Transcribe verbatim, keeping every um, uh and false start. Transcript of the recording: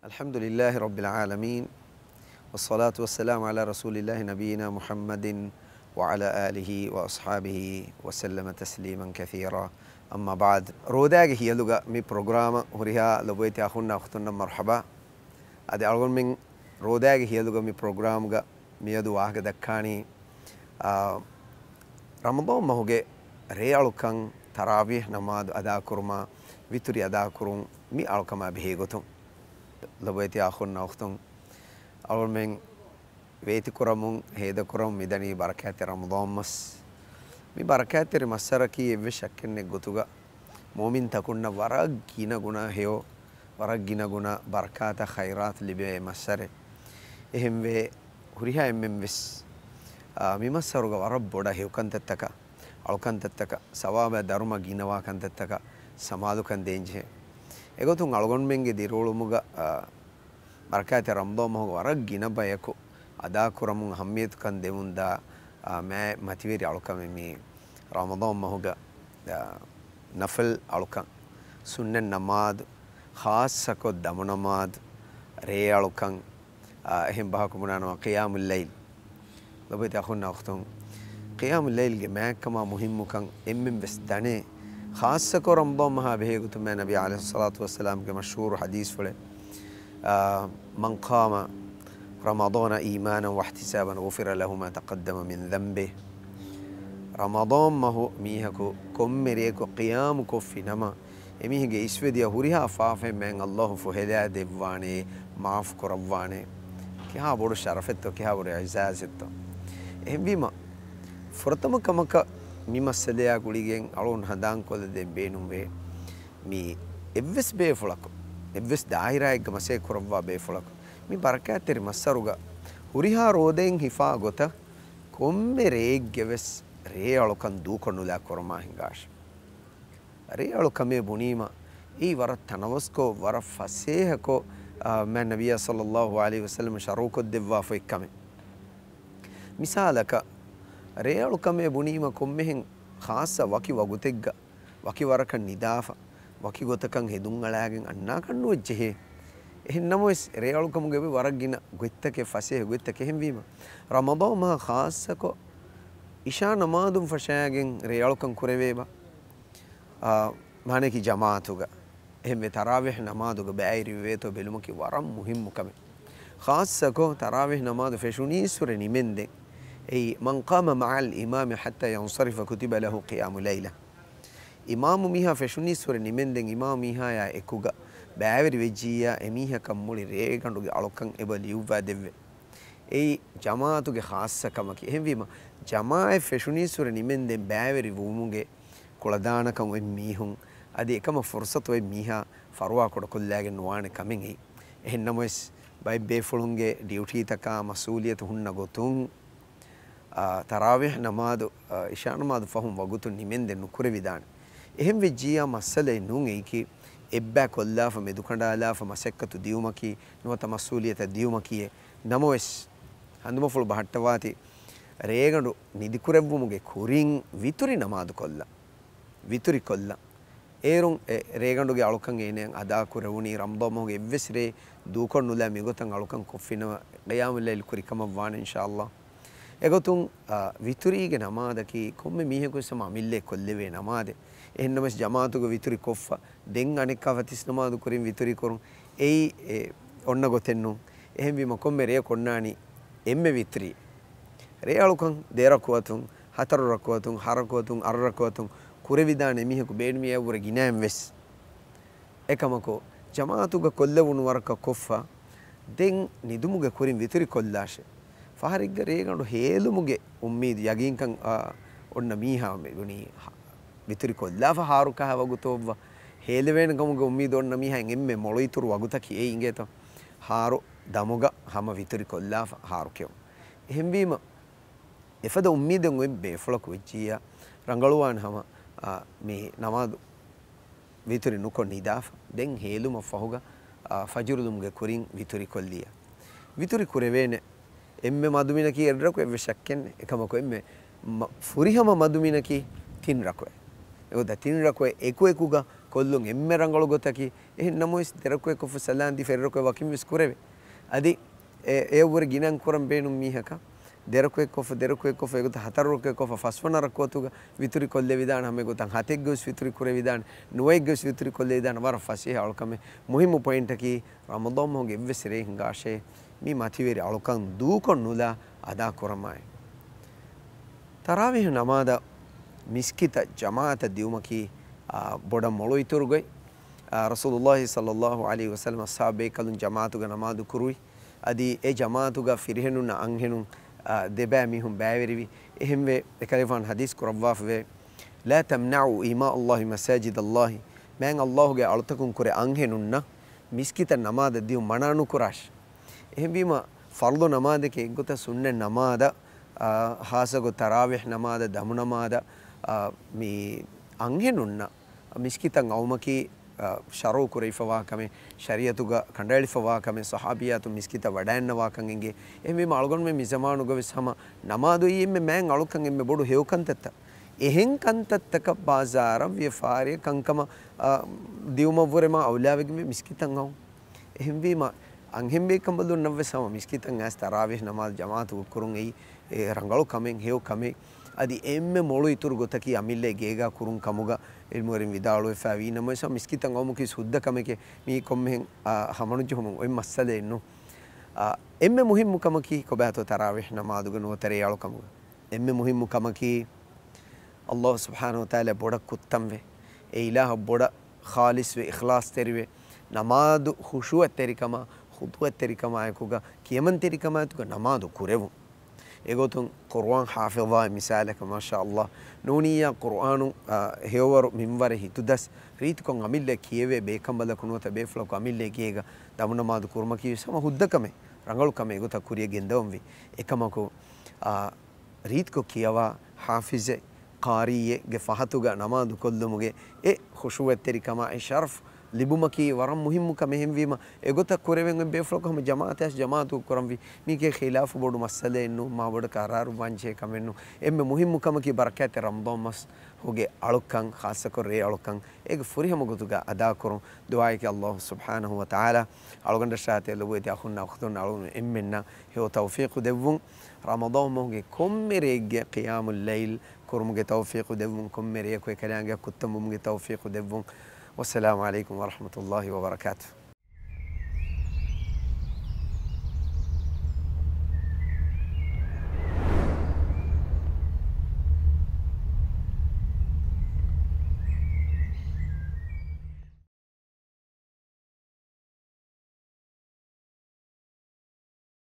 الحمد لله رب العالمين، والصلاة والسلام على رسول الله نبينا محمد وعلى آله وأصحابه وسلم تسليما كثيرا. أما بعد، ރޯދާގެ ހިޔަލުގަ މި ޕްރޮގްރާމަށް ހުރިހާ ލޮބުވެތި އަޚުންނާ އުޚްތުންނަށް މަރްޙަބާ. އަދި އަޅުގަނޑުމެން ރޯދާގެ ހިޔަލުގަ މި ޕްރޮގްރާމްގަ މިއަދު ވާހަކަ ދައްކާނީ، އާ، ރަމަޟާން މަހުގެ ރޭއަޅުކަން، ތަރާވީޙް ނަމާދު އަދާކުރުމާ، ވިތުރި އަދާކުރުން މި އަޅުކަމާ ބެހޭ ގޮތުން. ލޮބުވެތި އަޚުންނާ އުޚްތުން، އަޅުމެން ވޭތިކުރަމުން، ހޭދަކުރަމުން މިދަނީ ބަރަކާތްތެރި ރަމަޟާން މަސް. މި ބަރަކާތްތެރި މައްސަރަކީ އެއްވެސް ޝައްކެއްނެތް ގޮތުގަ މުއުމިންތަކުންނަށް ވަރަށް ގިނަ ގުނަ ހެޔޮ، ވަރަށް ގިނަ ގުނަ ބަރަކާތާ ޚައިރާތު ލިބޭ މައްސަރެއް. އެހެންވެ، ހުރިހާ އެންމެން ވެސް، އާ، މި މައްސަރުގަ ވަރަށް ބޮޑަށް ހެޔޮކަންތައްތަކަށް، އަޅުކަންތައްތަކަށް، ސަވާބާ ދަރުމަ ގިނަވާ ކަންތައްތަކަށް ސަމާލުކަން ދޭންޖެހޭ. އެގޮތުން އަޅުގަނޑުމެންގެ ދިރިއުޅުމުގަ، އާ، ބަރަކާތްތެރި ރަމަޟާން މަހުގަ ވަރަށް ގިނަ ބަޔަކު އަދާކުރަމުން އަހައްމިޔަތުކަން ދެމުންދާ، އާ، މާތް މަތިވެރި އަޅުކަމެއް މީ. ރަމަޟާން މަހުގަ، އާ، ނަފަލް އަޅުކަން، ސުންނަތް ނަމާދު، ޚާއްޞަކޮށް ދަމުނަމާދު، ރޭއަޅުކަން، އާ، އެހެން ބަހަކު ބުނާނަމަ ޤިޔާމުއްލައިލް. ލޮބުވެތި އަޚުންނާ އުޚްތުން، ޤިޔާމުއްލައިލްގެ މާތްކަމާ މުހިއްމުކަން އެންމެން ވެސް ދަނޭ. ޚާއްޞަކޮށް ރަމަޟާން މަހާ ބެހޭގޮތުން މާތް ނަބީ ޢަލައިހިއްޞަލާތު ވައްސަލާމްގެ މަޝްހޫރު ޙަދީޘްފުޅެއް، އާ، من قام رمضان إيمانا واحتسابا غفر له ما تقدم من ذنبه. ރަމަޟާން މަހު މީހަކު ކޮންމެ ރެއަކު ޤިޔާމު ކޮށްފި ނަމަ، އެމީހެއްގެ އިސްވެދިޔަ ހުރިހާ ފާފައެއް މާތް ﷲ ފުހެލާ ދެއްވާނެ، މާފު ކުރައްވާނެ. ކިހާ ބޮޑު ޝަރަފެއްތޯ، ކިހާ ބޮޑު އިޢުޒާޒެއްތޯ. އެހެންވީމަ، ފުރަތަމަ ކަމަކަށް މި މައްސަލަޔާ ގުޅިގެން އަޅުން ހަނދާންކޮށްލަދޭން ބޭނުންވޭ. މި އެއްވެސް ބޭފުޅަކު، އެއްވެސް ދާއިރާއެއްގަ މަސައްކަތް ކުރައްވާ ބޭފުޅަކު، މި ބަރަކާތްތެރި މައްސަރުގަ ހުރިހާ ރޯދައިން ހިފާ ގޮތަށް ކޮންމެ ރެއެއްގެ ވެސް ރޭއަޅުކަން ދޫކޮށްނުލާ ކުރުމާ ހިނގާށި. ރޭއަޅުކަމޭ ބުނީމަ، އެއީ ވަރަށް ތަނަވަސްކޮށް، ވަރަށް ފަސޭހަކޮށް، އާ، މާތް ނަބިއްޔާ ޞައްލައްލާހު ޢަލައިހި ވަސައްލަމަ ޝަރުޢުކޮށްދެއްވާފަ އޮތް ކަމެއް. މިސާލަކަށް، ރޭއަޅުކަމޭ ބުނީމަ ކޮންމެހެން ޚާއްޞަ ވަކި ވަގުތެއްގަ، ވަކި ވަރަކަށް ނިދާފަ، ވަކި ގޮތަކަށް ހެދުން އަޅާގެން އަންނާކަށް ނުވެއްޖެހޭ. އެހެން ނަމަވެސް، ރޭއަޅުކަމުގެ ވަރަށް ގިނަ ގޮތްތަކެއް، ފަސޭހަ ގޮތްތަކެއް. އެހެންވީމަ، ރަމަޟާން މަހަށް ޚާއްޞަކޮށް، އިޝާ ނަމާދުން ފަށާގެން ރޭއަޅުކަން ކުރެވޭބަ. އާ، މާނައަކީ ޖަމާޢަތުގަ. އެހެންވެ، ތަރާވީޙް ނަމާދުގަ ބައިވެރިވެވޭތޯ ބެލުމަކީ ވަރަށް މުހިއްމު ކަމެއް. ޚާއްޞަކޮށް، ތަރާވީޙް ނަމާދު ފެށުނީއްސުރެ ނިމެންދެން، އެއީ، من قام مع الإمام حتى ينصرف كتب له قيام ليلة. އިމާމު މީހާ ފެށުނީއްސުރެ ނިމެންދެން، އިމާމު މީހާޔާ އެކުގަ ބައިވެރި ވެއްޖިއްޔާ، އެމީހަކަށް މުޅި ރޭގަނޑުގެ އަޅުކަން އެބަ ލިޔުއްވާ ދެއްވޭ. އެއީ، ޖަމާޢަތުގެ ޚާއްޞަ ކަމަކީ. އެހެންވީމަ، ޖަމާޢަތް ފެށުނީއްސުރެ ނިމެންދެން ބައިވެރި ވުމުގެ ކުޅަދާނަކަން އޮތް މީހުން، އަދި އެކަމަށް ފުރުޞަތު އޮތް މީހާ ފަރުވާކުޑަކޮށްލާގެން ނުވާނެ ކަމެއް އެއީ. އެހެން ނަމަވެސް، ބައެއް ބޭފުޅުންގެ ޑިއުޓީތަކާ މަސްއޫލިއްޔަތު ހުންނަ ގޮތުން، އާ، ތަރާވީޙް ނަމާދު، އާ، އިޝާ ނަމާދު ފަހުން ވަގުތުން ނިމެންދެން ނުކުރެވިދާނެ. އެހެން ވެއްޖިއްޔާ މައްސަލައެއް ނޫން އެއީކީ، އެއްބައި ކޮށްލާފަ، މެދުކަނޑާލާފަ، މަސައްކަތު ދިޔުމަކީ، ނުވަތަ މަސްއޫލިއްޔަތަށް ދިޔުމަކީ. ނަމަވެސް، ހަނދުމަފުޅު ބަހައްޓަވާތި، ރޭގަނޑު ނިދިކުރެއްވުމުގެ ކުރިން ވިތުރި ނަމާދު ކޮށްލަން. ވިތުރި ކޮށްލަން. އޭރުން އެ ރޭގަނޑުގެ އަޅުކަން އޭނައަށް އަދާކުރެވުނީ، ރަމަޟާން މަހުގެ އެއްވެސް ރެއެއް ދޫކޮށް ނުލާ މިގޮތަށް އަޅުކަން ކޮށްފިނަމަ، ޤިޔާމުއްލައިލް ކުރި ކަމަށް ވާނެ، އިންޝާﷲ. އެގޮތުން، އާ، ވިތުރީގެ ނަމާދަކީ ކޮންމެ މީހަކުވެސް ހަމަ އަމިއްލައަށް ކޮށްލެވޭ ނަމާދެއް. އެހެންނަމަވެސް، ޖަމާޢަތުގަ ވިތުރި ކޮށްފަ، ދެން އަނެއްކާ ފަތިސް ނަމާދު ކުރިން ވިތުރި ކުރުން، އެއީ، އެ، އޮންނަ ގޮތެއް ނޫން. އެހެންވީމަ، ކޮންމެ ރެއަކު އޮންނާނީ އެންމެ ވިތުރީ. ރޭއަޅުކަން ދެ ރަކުޢަތުން، ހަތަރު ރަކުޢަތުން، ހަ ރަކުޢަތުން، އަށް ރަކުޢަތުން ކުރެވިދާނެ މީހަކު ބޭނުމިއްޔާ ވުރެ ގިނައިން ވެސް. އެކަމަކު، ޖަމާޢަތުގަ ކޮށްލެވުނު ވަރަކަށް ކޮށްފަ، ދެން ނިދުމުގެ ކުރިން ވިތުރި ކޮށްލާށޭ. ފަހަރެއްގަ ރޭގަނޑު ހޭލުމުގެ އުއްމީދު، ޔަގީންކަން، އާ، އޮންނަ މީހާ މި ބުނީ، ހަ، ވިތުރި ކޮށްލާފަ ހާރު ކަހަ ވަގުތު އޮއްވަ، ހޭލެވޭނެ ކަމުގެ އުއްމީދު އޮންނަ މީހާއަށް އެންމެ މޮޅު އިތުރު ވަގުތަކީ އެއީ އިނގޭތޯ؟ ހާރު ދަމުގަ ހަމަ ވިތުރި ކޮށްލާފަ ހާރު ކެއުން. އެހެންވީމަ، އެފަދަ އުއްމީދެއް އޮތް ބޭފުޅަކު ވެއްޖިއްޔާ، ރަނގަޅުވާނެ ހަމަ، އާ، މި ނަމާދު ވިތުރި ނުކޮށް ނިދާފަ، ދެން ހޭލުމަށް ފަހުގަ، އާ، ފަޖުރުލުމުގެ ކުރިން ވިތުރި ކޮށްލިޔާ. ވިތުރި ކުރެވޭނެ އެންމެ މަދުމިނަކީ އެއްރަކު، އެއްވެސް ޝައްކެއްނެތް. އެކަމަކު އެންމެ މަ-، ފުރިހަމަ މަދުމިނަކީ ތިން ރަކުޢަތް. އެގޮތަށް ތިން ރަކުޢަތް އެކު އެކުގަ ކޮށްލުން އެންމެ ރަނގަޅު ގޮތަކީ. އެހެން ނަމަވެސް، ދެރަކުއެއްކޮށްފަ ސަލާން ދީފަ އެއްރަކުއެއް ވަކިން ވެސް ކުރެވޭ. އަދި އެ، އެއަށްވުރެ ގިނައިން ކުރަން ބޭނުން މީހަކަށް ދެރަކުއެއްކޮށްފަ، ދެރަކުއެއްކޮށްފަ، އެގޮތަށް ހަތަރު ރަކުއެއްކޮށްފަ ފަސްވަނަ ރަކުޢަތުގަ ވިތުރި ކޮށްލެވިދާނެ، ހަމަ އެގޮތަށް ހަތެއްގަ ވެސް ވިތުރި ކުރެވިދާނެ، ނުވައެއްގަ ވެސް ވިތުރި ކޮށްލެވިދާނެ، ވަރަށް ފަސޭހަ އަޅުކަމެއް. މުހިއްމު ޕޮއިންޓަކީ، ރަމަޟާން މަހުގެ އެއްވެސް ރެއެއް ހިނގާށޭ، މި މަތިވެރި އަޅުކަން ދޫކޮށް ނުލާ އަދާ ކުރަމާއި. ތަރާވީހު ނަމާދަށް މިސްކިތަށް ޖަމާޢަތަށް ދިއުމަކީ، އާ، ބޮޑަށް މޮޅު އިތުރު ގޮތް. އާ، ރަސޫލުﷲ ޞައްލަﷲ ޢަލައިހި ވަސައްލަމަ އަޞްޙާބު ބޭކަލުން ޖަމާޢަތުގަ ނަމާދު ކުރުވި. އަދި އެ ޖަމާޢަތުގަ ފިރިހެނުންނަށް އަންހެނުން، އާ، ދެބައި މީހުން ބައިވެރިވި. އެހެންވެ، އެކަލޭގެފާނު ޙަދީޘް ކުރައްވާފަވޭ، "لا تمنعوا إماء الله مساجد الله." މާތް ﷲ ގެ އަޅުތަކުން ކުރެ އަންހެނުންނަށް މިސްކިތަށް ނަމާދަށް ދިއުން މަނާ ނުކުރާށި. އެހެންވީމަ، ފަރުޟު ނަމާދެކޭ އެއްގޮތަށް ސުންނަތް ނަމާދަށް، އާ، ޚާއްޞަގޮތް ތަރާވީޙް ނަމާދަށް، ދަމު ނަމާދަށް، އާ، މި އަންހެނުންނަށް މިސްކިތަށް އައުމަކީ، އާ، ޝަރުޢު ކުރެވިފަވާ ކަމެއް، ޝަރީޢަތުގަ ކަނޑައެޅިފަވާ ކަމެއް، ޞަޙާބިޔާތުން މިސްކިތަށް ވަޑައިންނަވާކަން އެނގޭ. އެހެންވީމަ، އަޅުގަނޑުމެން މި ޒަމާނުގަ ވެސް ހަމަ ނަމާދު އެއީ އެންމެ މާތް އަޅުކަން، އެންމެ ބޮޑު ހެޔޮ ކަންތައްތައް. އެހެން ކަންތައްތަކަށް ބާޒާރަށް، ވިޔަފާރިއަށް ކަންކަމަށް، އާ، ދިއުމަށްވުރެ މާ އައުލާވެގެންވޭ މިސްކިތަށް އައުން. އެހެންވީމަ، އަންހެން ބޭކަނބަލުންނަށްވެސް ހަމަ މިސްކިތަށް އައިސް ތަރާވީޙް ނަމާދު ޖަމާޢަތުގަ ކުރުން އެއީ، އެ، ރަނގަޅު ކަމެއް، ހެޔޮ ކަމެއް. އަދި އެންމެ މޮޅު އިތުރު ގޮތަކީ އަމިއްލަ ގޭގަ ކުރުން ކަމުގަ ޢިލްމުވެރިން ވިދާޅުވެފައިވީ. ނަމަވެސް މިސްކިތަށް އައުމަކީ ހުއްދަ ކަމެކޭ، މީ ކޮންމެހެން، އާ، ހަމަނުޖެހުމުން އޮތް މައްސަލައެއް ނޫން. އާ، އެންމެ މުހިއްމު ކަމަކީ ކޮބާތޯ ތަރާވީޙް ނަމާދުގަ ނުވަތަ ރޭ އަޅުކަމުގަ އެންމެ މުހިއްމު ކަމަކީ، ﷲ ސުބްޙާނަހޫ ވަތަޢާލާ ބޮޑަށް ކުއްތަންވެ، އެ އިލާހަށް ބޮޑަށް ޚާލިޞްވެ، އިޚްލާޞްތެރިވެ، ނަމާދު ޚުޝޫޢަތްތެރިކަމާ، ޚުޟޫޢަތްތެރިކަމާއެކުގަ، ކިޔަމަންތެރިކަމާއެކުގަ ނަމާދު ކުރެވުން. އެގޮތުން ޤުރުއާން ޙާފިޡާއެއް މިސާލަކަށް، މާޝާﷲ، ނޫނިއްޔާ ޤުރުއާނު، އާ، ހެޔޮވަރު މިންވަރެއް ހިތުދަސް، ރީތިކޮށް އަމިއްލަ ކިޔެވޭ ބޭކަނބަލަކު ނުވަތަ ބޭފުޅަކު އަމިއްލަ ގޭގަ ދަމު ނަމާދު ކުރުމަކީ ވެސް ހަމަ ހުއްދަ ކަމެއް، ރަނގަޅު ކަމެއް އެގޮތަށް ކުރިޔަށް ގެންދަވަންވީ. އެކަމަކު، އާ، ރީތިކޮށް ކިޔަވާ ޙާފިޡެއް، ޤާރީއެއް ގެ ފަހަތުގަ ނަމާދު ކޮށްލުމުގެ އެ ޚުޝޫޢަތްތެރިކަމާ، އެ ޝަރަފް ލިބުމަކީ ވަރަށް މުހިއްމު ކަމެއް. އެހެންވީމަ، އެގޮތަށް ކުރެވެން އޮތް ބޭފުޅަކު ހަމަ ޖަމާޢަތަށް ޖަމާޢަތު ކުރަންވީ. މީކޭ ޚިލާފު ބޮޑު މައްސަލައެއް ނޫން، މާ ބޮޑަށް ޤަރާރު ވާންޖެހޭ ކަމެއް ނޫން. އެންމެ މުހިއްމު ކަމަކީ ބަރަކާތްތެރި ރަމަޟާން މަސް ހުގެ އަޅުކަން، ޚާއްޞަކޮށް ރޭ އަޅުކަން، އޭގެ ފުރިހަމަ ގޮތުގަ އަދާކުރުން. ދުޢާއަކީ ﷲ ސުބްޙާނަހޫ ވަތަޢާލާ އަޅުގަނޑަށާ ތިޔަ ލޮބުވެތި އަޚުންނާ އުޚްތުންނާ އަޅުގަނޑު އެންމެންނަށް ހެޔޮ ތައުފީޤު ދެއްވުން. ރަމަޟާން މަހުގެ ކޮންމެ ރެއެއްގެ ޤިޔާމުލް ލައިލް ކުރުމުގެ ތައުފީޤު ދެއްވުން، ކޮންމެ ރެޔަކު އެކަލާނގެއަށް ކުއްތަންވުމުގެ ތައުފީޤު ދެއްވުން. ވައްސަލާމު ޢަލައިކުމް ވަރަޙްމަތުﷲ ވަބަރަކާތުހު.